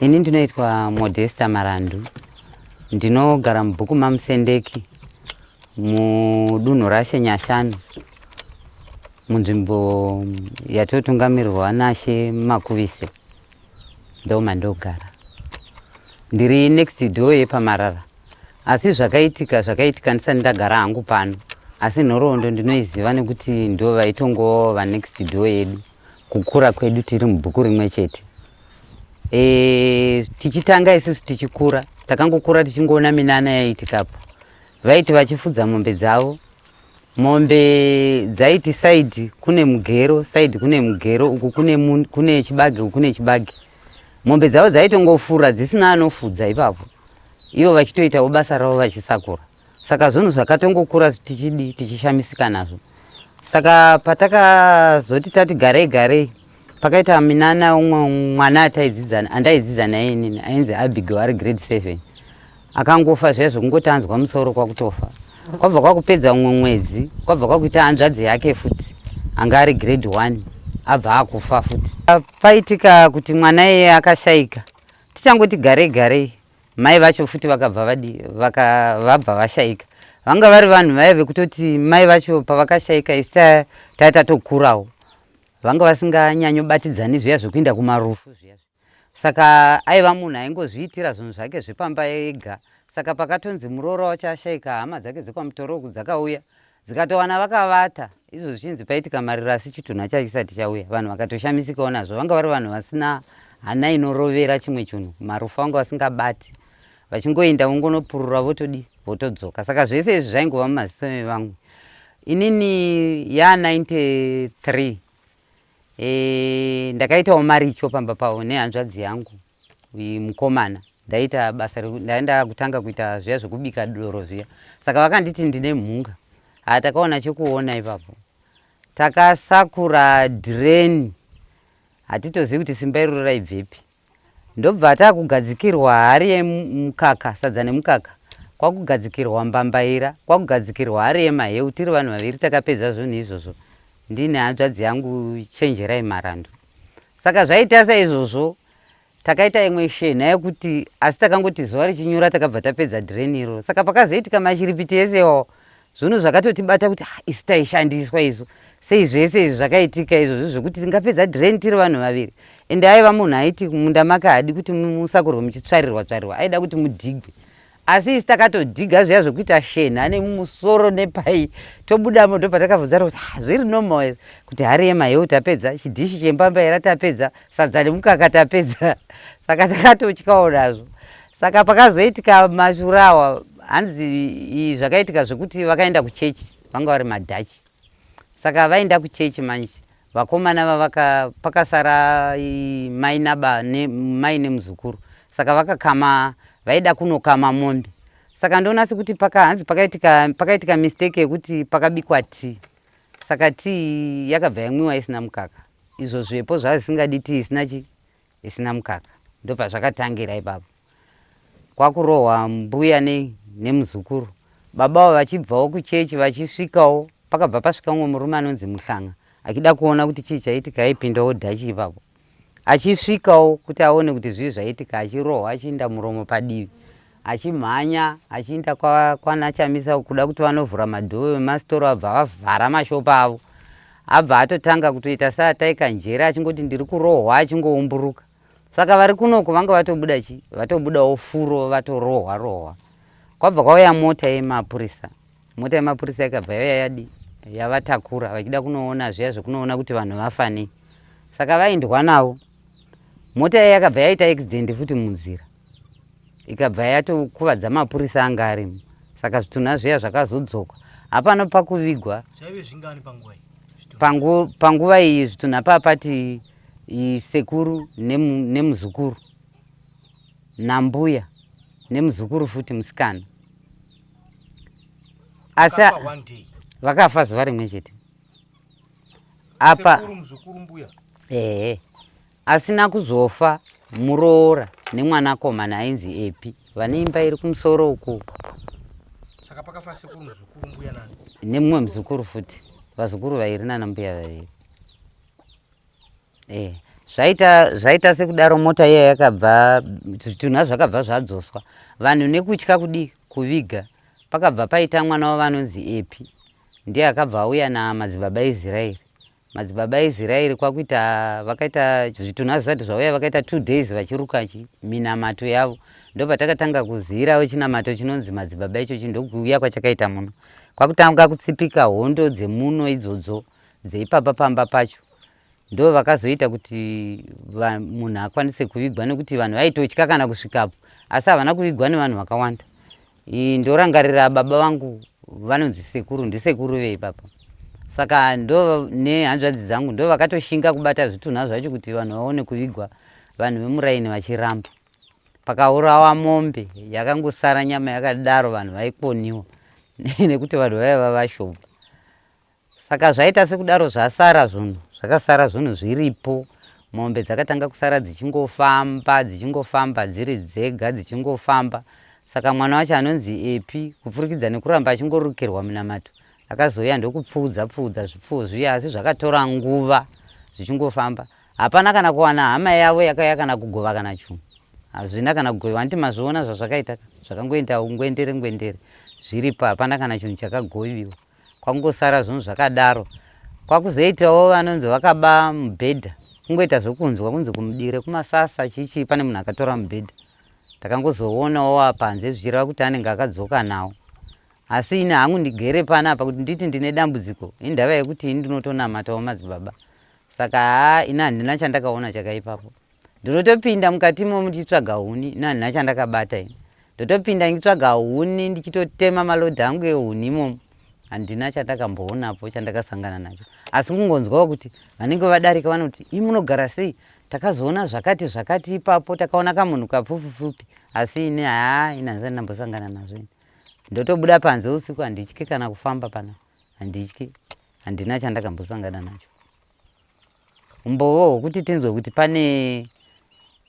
Ini ndinoitwa Modesta Marandu, ndinogara mubhuku maMusendeki mudunhu raShe Nyashanu munzvimbo yatotungamirirwa naShe Makuvise, ndomandogara. Ndiri next door yepaMarara, asi zvakaitika zvakaitika ndisati ndagara hangu pano, asi nhoroondo ndinoiziva nekuti ndo vaitongova vanext door yedu kukura kwedu tiri mubhuku rimwe chete. Tichitanga isusu tichikura takangokura tichingoona minana yaiitikapo. Vaiti vachifudza mombe dzavo, mombe dzaiti saidi kune mugero, saidi kune mugero, uku kune chibage, uku kune chibage. Mombe dzavo dzaitongofura dzisina anofudza ipapo, ivo vachitoitawo basa ravo vachisakura. Saka zvinhu zvakatongokura tichidi tichishamisika nazvo. Saka patakazoti tati garei garei, pakaita minana umwe mwana andaidzidza naye inini ainzi Abigail ari grade 7 akangofa zviya zvekungoti anzwa musoro kwakutofa. Kwabva kwakupedza umwe mwedzi kwabva kwakuita hanzvadzi yake futi anga ari grade 1 abva akufa futi. Paitika kuti mwana iye akashaika, tichangoti garei garei mai vacho futi vakabva vadi vabva vashaika. Vanga vari vanhu vaive vekutoti mai vacho pavakashaika isu tatokurawo, vanga vasinganyanyobatidzani zviya zvekuenda kumarufu zviya. Saka aiva munhu aingozviitira zvinhu zvake zvepamba ega. Saka pakatonzi muroora wacho ashaika, hama dzake dzekwaMutoroku dzakauya dzikatowana vakavata, izvo zvichinzi paitika mariro asi chitunha chachisati chauya. Vanhu vakatoshamisikawo nazvo, vanga vari vanhu vasina hana inorovera chimwe chinhu. Marufu vanga vasingabati, vachingoenda vongonopurura votodi votodzoka. Saka zvese izvi zvaingova mumaziso evamwe. Inini ya 93 ndakaitawo maricho pamba pavo nehanzvadzi yangu mukomana. Ndaita basa ndaenda kutanga kuita zviya zvekubika doro zviya. Saka vakanditi ndine mhunga. Takaona chekuona ipapo. Takasakura drain. Hatitozivi kuti simba iroro raibvepi. Ndobva takugadzikirwa hari yemukaka, sadza nemukaka. Kwakugadzikirwa mbambaira, kwakugadzikirwa hari yemaheu. Tiri vanhu vaviri takapedza zvinhu izvozvo. Ndine hanzvadzi yangu Chenjerai Marandu. Saka zvaita saizvozvo, takaita imwe shenha yekuti asi takangoti zuva richinyura takabva tapedza drain iroro. Saka pakazoitika mashiripiti ese iwawo, zvinhu zvakatotibata kuti isu taishandiswa izvo. Sei zvese izvi zvakaitika izvozvo zvekuti tingapedza drain tiri vanhu vaviri. Ende aiva munhu aiti munda make haadi kuti musakurwe muchitsvarirwa tsvarirwa, aida kuti mudhigwe. Asi isu takatodhiga zviya zvekuita shenha nemumusoro nepai tobudamo, ndopatakabvunzana kuti zviri normal here kuti hari yemaheu tapedza, chidhishi chembambaira tapedza, sadza nemukaka tapedza. Saka takatotyawo nazvo. Saka pakazoitika mashura awa, hanzi zvakaitika zvekuti vakaenda kuchechi, vanga vari madhachi. Saka vaenda kuchechi manje, vakomana vavaka pakasara mai naba ne, mai nemuzukuru. Saka vakakama, vaida kunokama mombe. Saka ndoona sekuti hanzi pakaitika mistake yekuti pakabikwa tea. Saka tea yakabva yamwiwa isina mukaka. Izvo zvepo zvazvisingadi tea isina chi isina mukaka. Ndopazvakatangira ipapo. Kwakurohwa mbuya nemuzukuru. Baba avo vachibvawo kuchechi vachisvikawo, pakabva pasvika umwe murume anonzi Muhlanga achida kuona kuti chii chaitika, aipindawo dhachi ipapo. Achisvikawo kuti aone kuti zvii zvaitika, achirohwa achiinda muromo padivi, achimhanya achiinda kwana Chamisa kuda kuti vanovhura madhoo emasitoro, abva vavhara mashopu avo. Abva atotanga kutoita seataika njere achingoti ndiri kurohwa, achingoumburuka. Saka vari kunoku vanga vatobuda chi, vatobudawo furo, vatorohwa rohwa. Kwabva kwauya mota yemapurisa. Mota yemapurisa ikabva yauya yadi yavatakura vachida kunoona zviya zvekunoona kuti vanhu vafa nei. Saka vaindwa navo. Mota iya yakabva yaita accident futi munzira. Ikabva yatokuvadza mapurisa anga arimo. Saka zvitunha zviya zvakazodzoka. Hapano pakuvigwa. Zvaive zvingani panguva iyi? Panguva iyi zvitunha papati sekuru nemuzukuru nambuya nemuzukuru futi musikana. Asi vakafa zuva rimwe chete. Apa sekuru, muzukuru, mbuya. Ehe. Asina kuzofa muroora nemwanakomana ainzi Epi vane imba iri kumusoro uku. Saka pakafa sekuru, muzukuru, mbuya nani? Nemumwe muzukuru futi. Vazukuru vairi nana mbuya vaviri. Zvaita zvaita sekudaro mota iya yakabva zvitunha zvakabva zvadzoswa vanhu nekutya kudii kuviga pakabva paita mwana wavo anonzi Epi ndiye akabva auya namadzibaba Israeri madzibaba Israeri kwakuita vakaita zvitunha zvisati zvauya vakaita two days vachiruka chi minamato yavo ndopatakatanga kuzivirawo chinamato chinonzi madzibaba ichochi ndokuuya kwachakaita muno kwakutanga kutsipika hondo dzemuno idzodzo dzeipapa pamba pacho ndo vakazoita kuti munhu akwanise kuvigwa nekuti vanhu vaitotya kana kusvikapo asi havana kuvigwa nevanhu vakawanda ndorangarira baba vangu vanonzi sekuru ndisekuru veipapa saka ndo nehanzvadzi dzangu ndo vakatoshinga kubata zvitunha zvacho kuti vanhu vaone kuvigwa vanhu vemuraini vachiramba pakaurawa mombe yakangosara nyama yakadaro vanhu vaikoniwa nekuti vanhu vaiva vashoma Saka zvaita sekudaro zvasara zvunhu zvakasara zvunhu zviripo mombe dzakatanga kusara dzichingofamba dzichingofamba dziri dzega dzichingofamba saka mwana wacho anonzi epi kupfurikidza nekuramba achingorukirwa munamato akazouya ndokupfuudza pfuudza zvipfuwo zviya asi zvakatora nguva zvichingofamba hapana kana kuwana hama yavo yakauya kana kugova kana chunhu hazvina kana kugoviwa handiti mazviona zvazvakaita zvakangoenda ngwendere ngwendere zviripo hapana kana chinhu chakagoviwa kwangosara zvinhu zvakadaro kwakuzoitawo vanonzi vakaba mubhedha kungoita zvekunzwa kunzi kumudire kumasasa chichii pane munhu akatora mubhedha takangozoonawo wapanze zvichireva kuti anenge akadzoka nawo asi ini hangu ndigere panapa kuti nditi ndine dambudziko indava yekuti ini ndinotonamatawo madzibaba saka haa ini handina chandakaona chakaipapo ndinotopinda mukati imomo ndichitsvaga huni ini handina chandakabata ini ndotopinda ndichitsvaga huni ndichitotema malodhi angu ehuni imomo handina chandakamboonapo chandakasangana nacho asi kungonzwawo kuti vanenge vadarika vanoti ii munogara sei takazoona zvakati zvakati ipapo takaona kamunhu kapfupifupi asi ini haa ini handisati ndambosangana nazvo ini ndotobuda panze usiku handityi kana kufamba pana handityi handina chandakambosangana nacho Umbowo hwekuti tinzwe kuti pane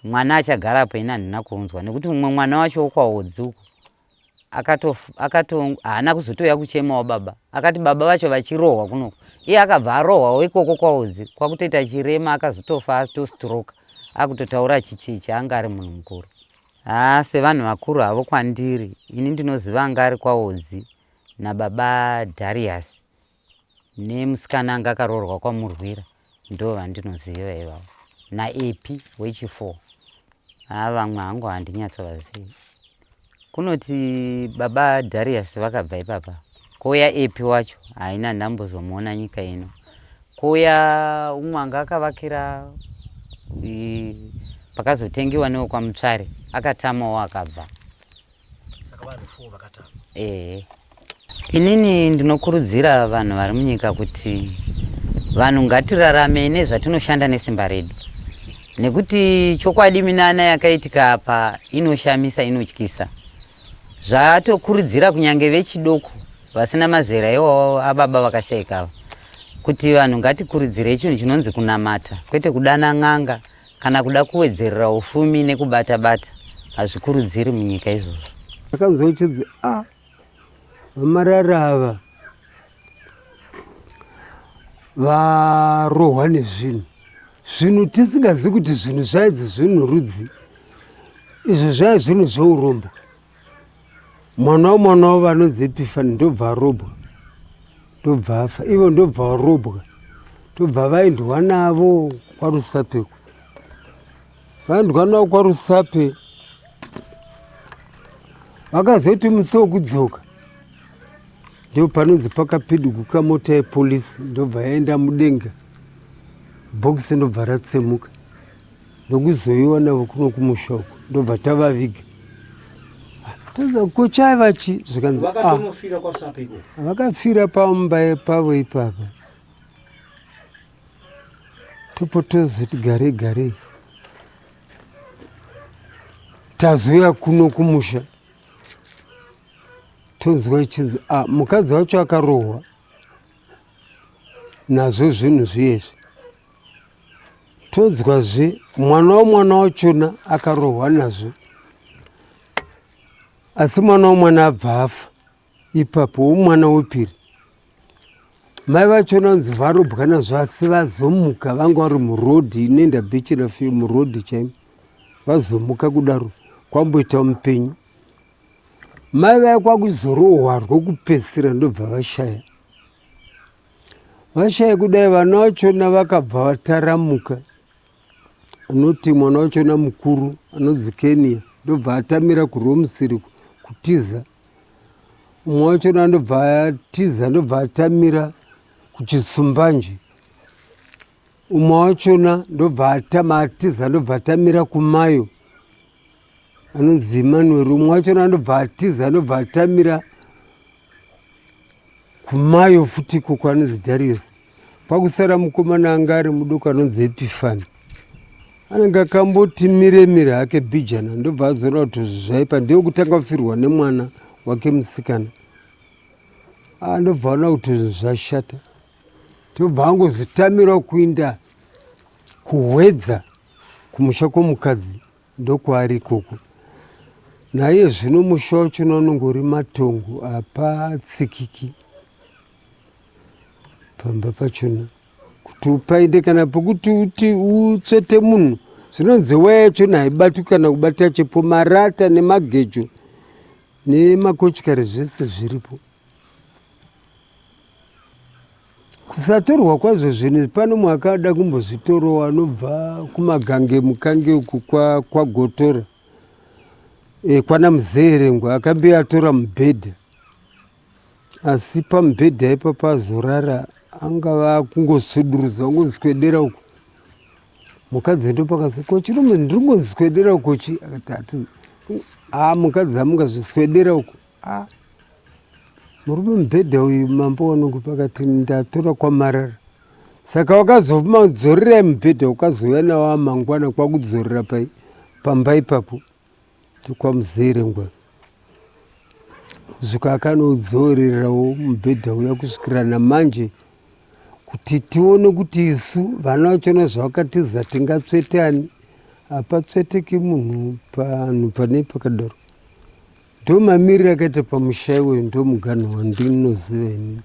mwana achagarapo ini handina kuunzwa nekuti mumwe mwana wacho wokwahodzi uko akato akato haana kuzotouya kuchemawo baba akati baba vacho vachirohwa kunoko iye akabva arohwawo ikoko kwahodzi kwakutoita chirema akazotofa atostroka akutotaura chichichi anga ari munhu mukuru haa sevanhu vakuru havo kwandiri ini ndinoziva anga ari kwahodzi nababa Darius Nemusikana anga akaroorwa kwaMurwira ndo vandinoziva ivavo naEpi wechi 4 haa vamwe hangu handinyatsovazivi. Kunoti baba Darius vakabva ipapa kouya Epi wacho haina ndambozomuona nyika ino kouya umwe anga akavakira pakazotengiwa newekwaMutsvare akatamawo akabva. Saka vanhu 4 vakatama. Ehe. Inini ndinokurudzira vanhu vari munyika kuti vanhu ngatirarame nezvatinoshanda nesimba redu nekuti chokwadi minana yakaitika apa inoshamisa inotyisa zvatokurudzira kunyange vechidoko vasina mazera iwawo ababa vakashaika ava kuti vanhu ngatikurudzirei chinhu chinonzi kunamata kwete kudana n'anga kana kuda kuwedzerera ufumi nekubata bata hazvikurudziri munyika izvozvo. Akanzwa uchinzi a ah, vamarara ava varohwa nezvinhu zvinhu tisingazivi kuti zvinhu zvaidzi zvinhu rudzi izvo zvaiva zvinhu zveurombwa mwana womwana wavo vanonzi epifani ndobva arobwa ndobva afa ivo ndobva varobwa ndobva vaendwa navo kwarusape vaendwa navo kwarusape vakazoti musi wokudzoka ndo panonzi pakapidiguka mota yepolisi ndobva yaenda mudenga bhokisi ndobva ratsemuka ndokuzoiwa navo kuno kumusha uko ndobva tavaviga toza ko chaiva chi zvikanzi ah. vakafira pamba pavo ipapa topo tozoti garei garei tazouya kuno kumusha tonzwa ichinzi ah, mukadzi wacho akarohwa nazvo zvinhu zviyezvi Tonzwazve mwana womwana wachona akarohwa nazvo asi mwana womwana abva afa ipapo womwana wepiri. Mai vachona vanzi varobwa nazvo asi vazomuka vanga vari murodhi inoenda bechirafiyo murodhi chaimo vazomuka kudaro kwamboita mupenyu mai vaya kwakuzorohwa rwokupedzisira ndobva vashaya vashaya kudai vana vachona vakabva vataramuka anoti mwana wachona mukuru anonzi kenia ndobva atamira kuromusiri kutiza Umwe wachona ndobva atiza ndobva atamira kuchisumbanje. Umwe wachona ndobva atama atiza ndobva atamira kumayo anonzi Emmanuel. Umwe wachona ndobva atiza ndobva atamira kumayo futi ikoko anonzi Darius. Kwakusara mukomana anga ari mudoko anonzi Epifani. Anenge akamboti mire mire hake bhijana ndobva azoona kuti zvaipa ndiye kutanga kufirwa nemwana wake musikana. Ah, ndobva aona kuti zvashata. Ndobva angozotamira kuinda kuhwedza kumusha kwomukadzi ndokwaari ikoko. Naiye zvino musha wachona unenge uri matongo hapatsikiki pamba pachona. Kuti upainde kana pekuti uti utsvete munhu zvinonzi waya yachona haibatwi kana kubata chepo marata nemagejo nemakochikari zvese zviripo. Kusatorwa kwazvo zvinhu pano mumwe akada kumbozvitorawo anobva kumagange mukange uku kwagotora kwa e, kwana muzeerengwa akambe atora mubhedha asi pamubhedha ipapo azorara angava akungosudurudza ungoziswedera uku mukadzi ndopakazi ko chirume ndiri kungonziswedera uko chi akati hati a mukadzi amungazviswedera uko a murume mubhedha uyu mambo wanongo pakati ndatora kwamarara saka wakazomadzorerai mubhedha ukazouya nawo amangwana kwakudzorera pai pamba ipapo tokwamuzerengwa kusvika akanodzorerawo mubhedha uya kusvikira namanje kuti tione kuti isu vana vachona zvavakatiza tingatsvetani hapatsveteki munhu panhu pane pakadaro ndomamiriro akaita pamusha iwoyo ndomuganho wandinoziva inini.